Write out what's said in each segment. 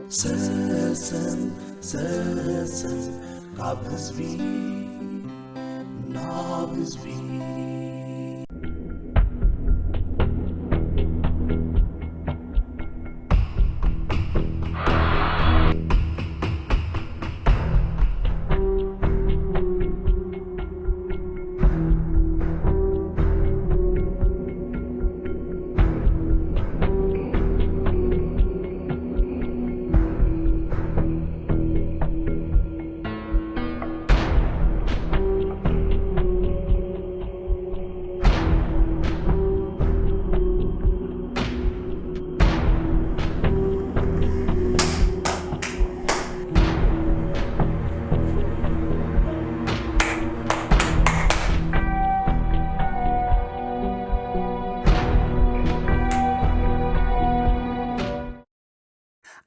ሰሰን ሰሰን ካብ ህዝቢ ናብ ህዝቢ።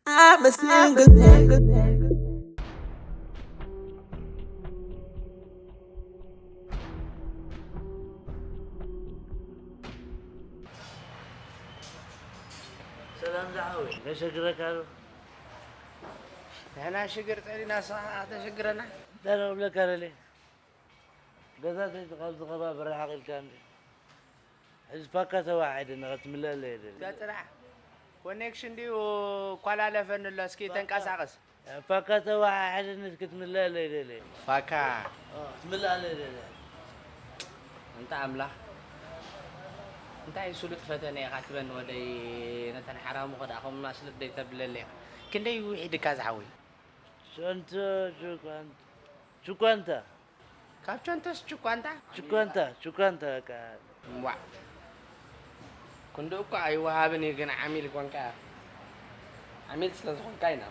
I'm a single nigga. ሰላም ዝሓወይ፣ ከሸግረካ ዶ? ንሕና ሽግር ጸሊና፣ ንስኻ ተሸግረና። እንታይ ክብለካ ደለ? ገዛ ተይትኻብ ዝኸባ ብረሓቕ ኢልካ እንዲ። ሕዚ ፋካ ተዋሓደ ንኸትምለለ የደሊ። እዛ ጥራሕ ኮኔክሽን ድዩ ኳላለፈኒ ኣሎ፣ እስኪ ፋካ። ተንቀሳቐስ። ፋካ ተዋሓደ ንስኪ ትምለለ የደሊ። ፋካ። ኦ፣ ትምለለ የደሊ። እንታ ኣምላኽ። እንታይ ስሉጥ ፈተነ ኢኻ ትበኒ ወደይ፣ ነተን ሓራሙ ኸዳ ኸምና ስሉጥ ደይ ተብለለ ኢኻ። ክንደይ ውሒድካ ዝሓወይ? ሸንተ ሹኳንታ። ሹኳንታ። ካብ ቸንተስ ችኳንታ? ችኳንታ፣ ችኳንታ በቃ። ዋዕ። ክንዱ እኮ ኣይወሃብን እዩ፣ ግን ዓሚል ኮንካ። ዓሚል ስለ ዝኾንካ ኢና።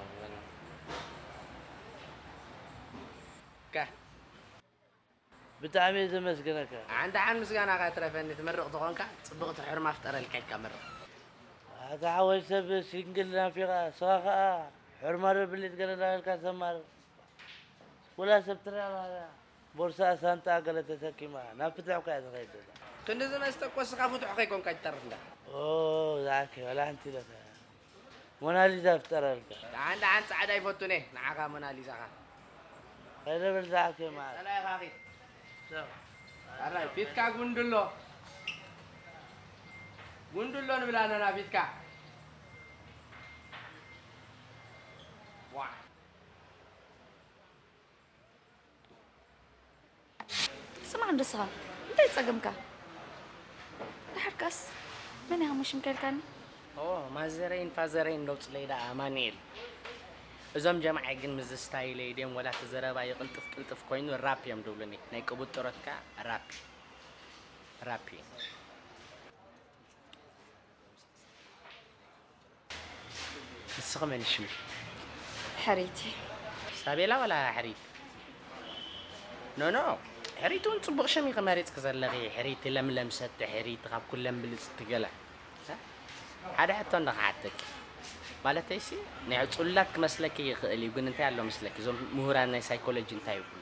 ከ። ብጣዕሚ እየ ዘመስግነካ። ዓንዳ ዓን ምስጋናኻ ትረፈኒ፣ ትመርቕ ተኾንካ፣ ጽብቕቲ ሕርማ ፍጠረልካ ኢልካ መርቕ። ኣታ ሓወይ ሰብ ሲንግል ናፊቓ፣ ስኻ ኸኣ ሕርማ ዶ ብሊት ገለ እንዳበልካ ተማርቕ። ወላ ሰብ ትረኣ ባህላ ቦርሳ ሳንጣ ገለ ተሰኪማ ናብ ፍትሕ እኳ እያ ትኸይድ ዘላ። ክንዲ ዝመስጠ እኮ እስኻ ፍትሕ ከይኮንካ ይተርፍ እንዳ። ኦ፣ ዝኣከ ወላ ሓንቲ ኢለካ። ሞናሊዛ ፍጠረልካ። ደሓን ደሓን ጻዕዳ ይፈቱን እየ ንዓኻ ሞናሊዛኻ። ከይደ በል ዝኣከ ማለት። ጸላኢኻ ኺድ። ሶ። ኣራይ፣ ፊትካ ጉንድሎ። ጉንድሎ ንብል ኣለና ፊትካ። ዋ። ስማዕ እንዶ ስኻ፣ እንታይ ጸገምካ? ደሓርካስ መን ኢኻ እሞ ሽምካ ኢልካኒ? ኦ፣ ማዘረይን ፋዘረይን ዶ ጽለይ ደኣ ኣማኑኤል። እዞም ጀማዓይ ግን ምስ ስታይለይ ድዮም ወላ እቲ ዘረባይ ቅልጥፍ ቅልጥፍ ኮይኑ ራፕ እዮም ዝብሉኒ። ናይ ቅቡጥ ጥሮትካ ራፕ። ራፕ እዩ። ንስኺ መን እዩ ሽምኪ? ሕሪት። ሳቤላ ዋላ ሕሪት? ኖ፣ ኖ፣ ሕሪት እውን ጽቡቕ ሽም ኢኺ መሪጽኪ ዘለኺ። ሕሪት ለምለም ሰቲ፣ ሕሪት ካብ ኩለን ብልጽቲ ገለ። ሓደ ሕቶ እንዶ ክሓተኪ። ማለተይሲ፣ ናይ ጽሉላት ክመስለኪ ይኽእል እዩ፣ ግን እንታይ ኣሎ መስለኪ? እዞም ምሁራን ናይ ሳይኮሎጂ እንታይ ይብሉ?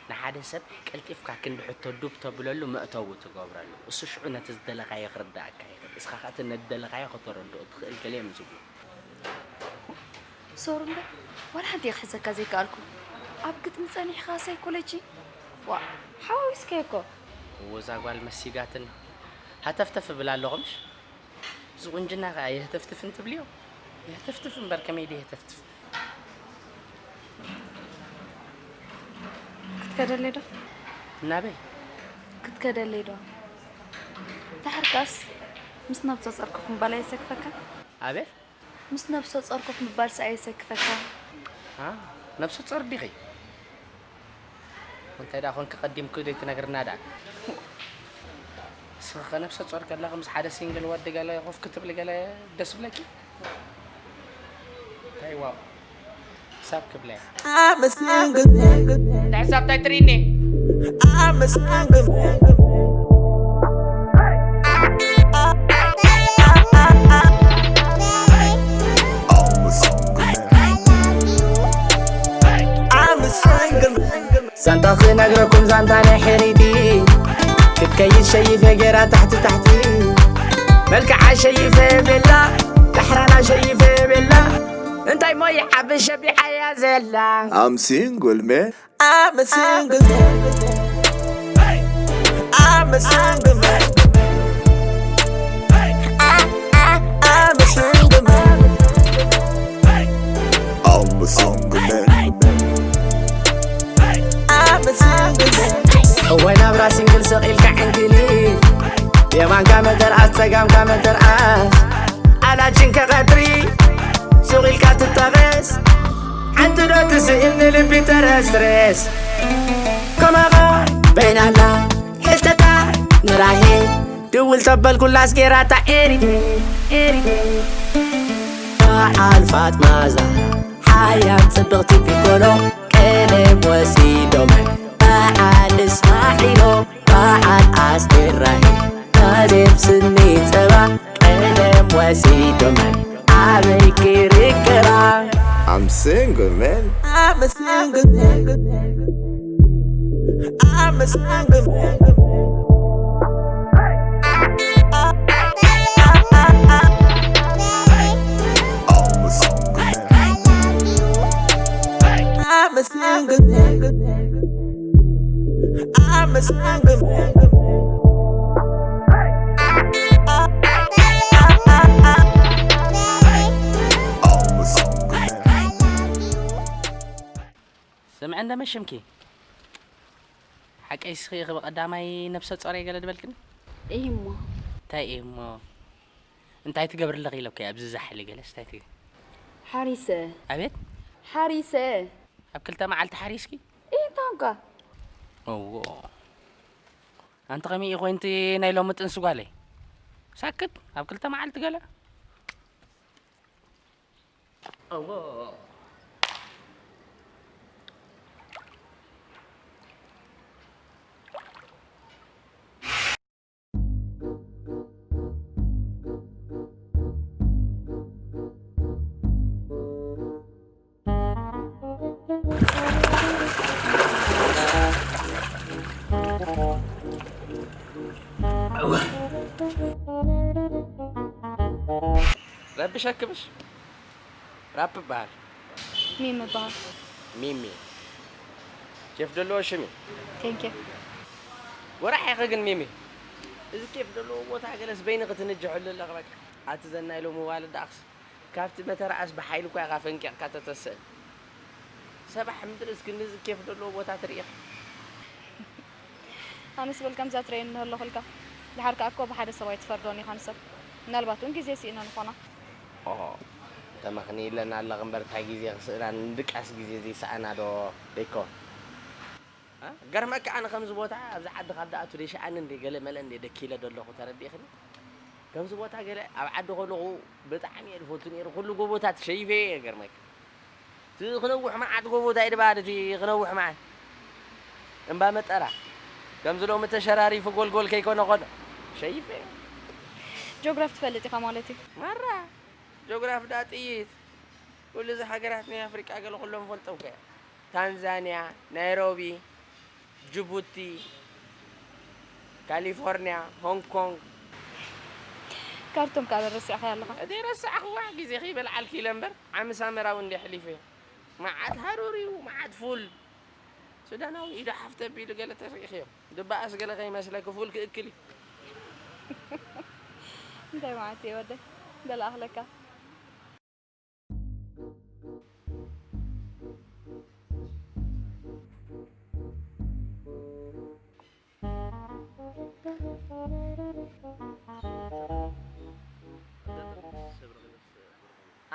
ንሓደ ሰብ ቀልጢፍካ ክንዲ ሕቶ ዱብ ተብለሉ መእተዊ ትገብረሉ። እሱ ሽዑ ነቲ ዝደለኻዮ ክርድኣካ ይኽእል። እስኻ ኸኣ እቲ ነደለኻዮ ከተረድኦ ትኽእል ገለ እዮም ዝብሉ። ሶሪ እምበር፣ ዋላ ሓንቲ እየ ክሕዘካ ዘይከኣልኩ። ኣብ ግጥሚ ጸኒሕኻ ሳይኮሎጂ? ዋእ፣ ሓዋዊስካዮ እኮ። እወ፣ እዛ ጓል መሲጋትኒ። ሃተፍተፍ እብል ኣለኹ ምሽ? እዚ ቁንጅና ኸኣ የህተፍትፍን ትብልዮ? የህተፍትፍ እምበር ከመይ ድየ የህተፍትፍ? ክትከደለይ ዶ? ናበይ? ክትከደለይ ዶ? ደሓርካስ ምስ ነብሰ ጾር ኮፍ ምባል ኣየሰክፈካን? ኣቤት? ምስ ነብሰ ጾር ኮፍ ምባልስ ኣየሰክፈካን? ኣ፣ ነብሰ ጾር ዲኺ? እንታይ ደኣ ኾንኪ ቀዲምኪ ዘይትነግርና ደኣ? እስኺ ኸ ነብሰ ጾር ከለኺ ምስ ሓደ ሲንግል ወዲ ገለ ኮፍ ክትብሊ ገለ ደስ ይብለኪ? እንታይ ዋው፣ ክሳብ ክብለያ። I'm a single nigga. እንታይ ሕሳብ እንታይ ትርእኒ? I'm a single nigga. I'm a single nigga. ዛንታ ክነግረኩም ዛንታ ናይ ሕሪቲ ክትከይድ ሸይፈ ገይራ ታሕቲ ታሕቲ መልክዓ ሸይፈ ቤላ ዳሕራና ሸይፈ ቤላ እንታይ ሞ ይሓብሽ ሸቢሓያ ዘላ? I'm single man. I'm a single man. I'm a single man. I, I, I'm a single man. I'm a single man. I'm a single man. እዋይ ናብራ ሲንግል ስቕ ኢልካ ዕንክሊል፣ የማንካ መተርኣስ ጸጋምካ መተርኣስ፣ ኣላጅንከ ቀትሪ ሱቕ ኢልካ ትጠቐስ። ሓንቲ ዶ ትስእን ንልቢ ተረስርስ። ከማኻ በይናላ ሕልተታ ንራሄል ድውል ተበልኩላስ ጌራታ ኤሪ ኤሪ። በዓል ፋጥማ ዛህራ ሓያል ጽብቕቲ ፒኮሎ፣ ቀለም ወሲዶም በዓል እስማዒሎ፣ በዓል ኣስቴር ራሄል፣ ቀለም ስኒ ጸባ፣ ቀለም ወሲዶም ኣበይ ክርከባ? I'm single man. I'm a single man. I'm a single man. I'm a single man. I'm a single man. I'm a single man. I'm a single man. ስምዒ እንደመሽምኪ ሓቀይ ስኺ ኢኺ ብቐዳማይ ነብሰ ጾር እየ ገለ ድበልክኒ። እሂሞ እንታይ እየ እሞ እንታይ ትገብሪ ኣለኺ ኢለኪ ኣብዚ ዛሕሊ ገለስ እንታይ ትግ ሓሪሰ ኣቤት ሓሪሰ ኣብ ክልተ መዓልቲ ሓሪስኪ እሂ ታንካ እዎ ኣንቲ ከመይ እዩ ኮይንቲ ናይ ሎሚ ጥንሲ ጓለይ ሳክት ኣብ ክልተ መዓልቲ ገለ እዎ ረብሸክብሽ ራፕ በሃል ሚም እበሃል። ሚሚ ኬፍ ዘለዎ ሽም እዩ። ቴንኪ ወራሕ ኢኺ ግን ሚሚ እዚ ኬፍ ዘለዎ ቦታ ገለስ በይንኺ ትንጅሕሉ ኣለኺ በቃ። ኣቲ ዘናይ ሎሚ ዋልድ ኣኽስ ካብቲ መተርኣስ ብሓይሊ እኳ ኢኻ ፈንቂቕካ ተተስእ። ሰባሕ ምድሪ እስክንድዚ ኬፍ ዘለዎ ቦታ ትርኢ ኢኻ። ኣነስ በል ከምዛ ትረየኒ እንተለኹ ኢልካ ድሓር ከኣ እኮ ብሓደ ሰብ ኣይትፈርዶን ኢኻ ንሰብ ምናልባት እውን ግዜ ስኢና ንኾና ኦ ተመኽንይለን ኣለኺ እምበር እንታይ ግዜ ክስእና ንድቃስ ግዜ ዘይሰኣና ዶ ደይኮን? ገርመካ ኣነ ከምዚ ቦታ ኣብዚ ዓዲ ካብ ደኣቱ ደይሸኣኒ እንደ ገለ መለ እንደ ደኪለ ዶ ኣለኹ ተረዲእኽኒ? ከምዚ ቦታ ገለ ኣብ ዓዲ ከለኹ ብጣዕሚ እየ ዝፈቱ ነይሩ ኩሉ ጎቦታት ሸይፈ እየ ገርመካ እቲ ክነውሕ መዓት ጎቦታ እዩ ድበሃል እቲ ክነውሕ መዓት እምባ መጠራ ከምዚ ሎሚ ተሸራሪፉ ጎልጎል ከይኮነ ኮነ ሸይፈ እየ ጂኦግራፊ ትፈልጥ ኢኻ ማለት እዩ ማራ ጆግራፍ ዳ ጥይት ኩሉ እዚ ሃገራት ናይ ኣፍሪቃ ገለ ኩሎም ፈልጦም ከ ታንዛንያ ናይሮቢ ጅቡቲ ካሊፎርንያ ሆንግ ኮንግ ካርቱም ከኣ ረሲዕኻያ ኣለኻ ዘይረሳዕኽዋ ግዜ ከይበልዓልኪ ኢለ እምበር ዓሚ ሳመራዊ እንደ ሕሊፈ መዓት ሃሩር እዩ መዓት ፉል ሱዳናዊ ኢዱ ሓፍ ተቢሉ ገለ ተሪእኽዮ ድበኣስ ገለ ከይመስለኪ ፉል ክእክል እዩ እንታይ ማለት እዩ ወደይ በል ኣኽለካ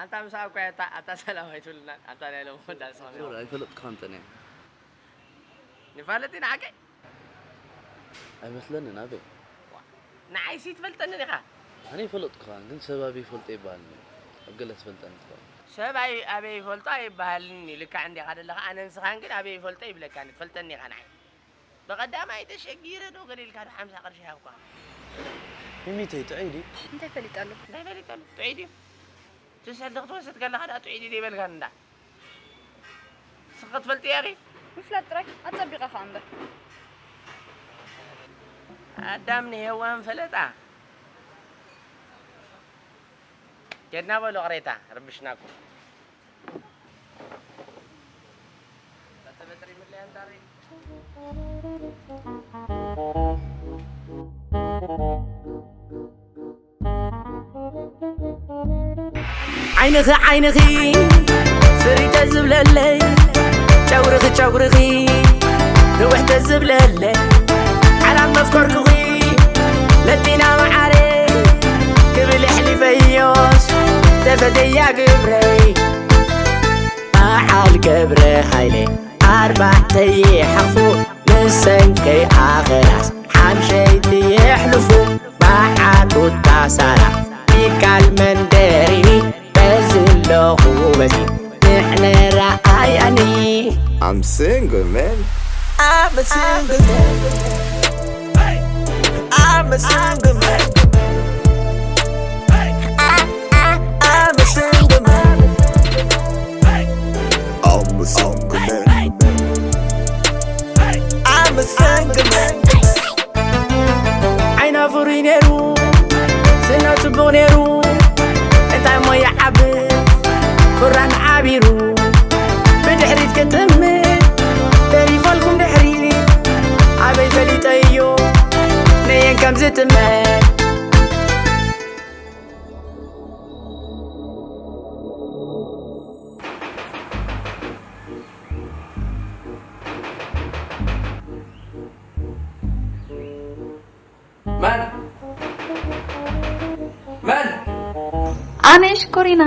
ኣንታ ምሳኣ እኳ ኣታ ኣታ ሰላም ኣይትብልናን ኣታ ናይ ሎም ወዳ ሰላም ዞር ኣይፈለጥኩኻን ጠንየ ንፋለጥ ኢና ሓቀይ ኣይመስለንን ኣበይ ንዓይሲ ትፈልጠንን ኢኻ ኣነ ይፈለጥኩኻ ግን ሰብ ኣበይ ይፈልጦ ይበሃል ኣብ ገለ ትፈልጠኒ ትኸውን ሰብ ኣበይ ይፈልጦ ኣይበሃልን እዩ ልክዕ እንዲኻ ዘለኻ ኣነ ንስኻን ግን ኣበይ ይፈልጦ ይብለካኒ ትፈልጠኒ ኢኻ ንዓይ ብቐዳማይ ተሸጊረ ዶ ገለ ኢልካ ዶ ሓምሳ ቅርሺ ሃብኳ ሚሚተይ ጥዑይ ድዩ እንታይ ፈሊጠሉ እንታይ ፈሊጠሉ ጥዑይ ድዩ ትሰልዲ ክትወስድ ከለኻ ዳ ጥዑይ ድዩ ዘይበልካን እንዳ ንስኺ ክትፈልጥያ ኢኺ ምፍላጥ ጥራይ ኣጸቢቐ ከኣ እምበር ኣዳም ንሄዋን ፈለጣ ኬድና በሉ ቅሬታ ረብሽናኩም ዓይንኺ ዓይንኺ ፍሪተ ዝብለለይ፣ ጨጉርኺ ጨጉርኺ ንውሕተ ዝብለለይ፣ ዓላም መፍቀርኩኺ ለቲና መዓረ ክብል ኣሕሊፈዮስ ተፈተያ ግብረይ። በዓል ገብረ ሃይለ ኣርባዕተ ይሓቑፉ፣ ንሰንከይ ኣኸራስ ሓምሸይቲ የሕልፉ። መዓር ቡታ ሳራ ሚካል መንደሪኒ፣ በዚ ኣለኹ በዚ ንዕነ ረኣያኒ። I'm single, man. I'm a single man. I'm a single man. I'm a single man. I'm a single man. I'm a single man. ዓይና ፍሩይ ነይሩ፣ ስና ጽቡቕ ነይሩ፣ እንታይ እሞ ይዓብር ፍራን ዓቢሩ። ብድሕሪት ክጥምት ተሪፈልኩም ድሕሪት፣ ኣበይ ፈሊጠዮ ነየን ከም ዝጥመት። መን መን ኣነ ሽኮሪና።